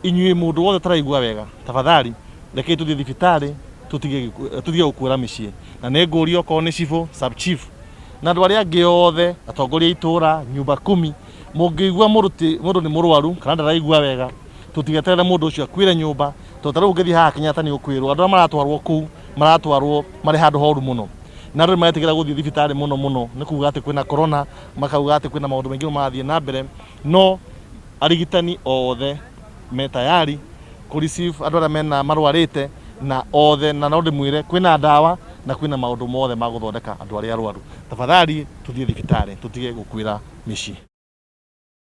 Inyuĩ mũndũ wothe ũtaraigua wega, tafadhali rekei tũthiĩ thibitarĩ tũtige tũtige gũkuĩra mĩciĩ. Na nĩ ngũria okorwo nĩ cibũ, sub chief na andũ arĩa angĩ othe, atongoria a itũra, nyumba kumi, mũngĩigua mũndũ ti mũndũ nĩ mũrwaru kana ndaraigua wega, tũtigeterere mũndũ ũcio akuĩre nyũmba, tondũ ta rĩu ũngĩthiĩ haha Kenyatta nĩ ũkwĩrwo andũ arĩa maratwarwo kũu maratwarwo marĩ handũ horu mũno. Na andũ nĩ maretigĩra gũthiĩ thibitarĩ mũno mũno nĩ kuga atĩ kwĩna corona, makauga atĩ kwĩna maũndũ maingĩ mũno marathiĩ na mbere, no arigitani othe me tayari kũ receive andũ arĩa mena marwarĩte na othe, na no ndĩmwĩre kwĩna ndawa na kwĩna maũndũ mothe ma gũthondeka andũ arĩa arwaru. Tafadhali tũthiĩ thibitarĩ tũtige gũkuĩra mĩciĩ.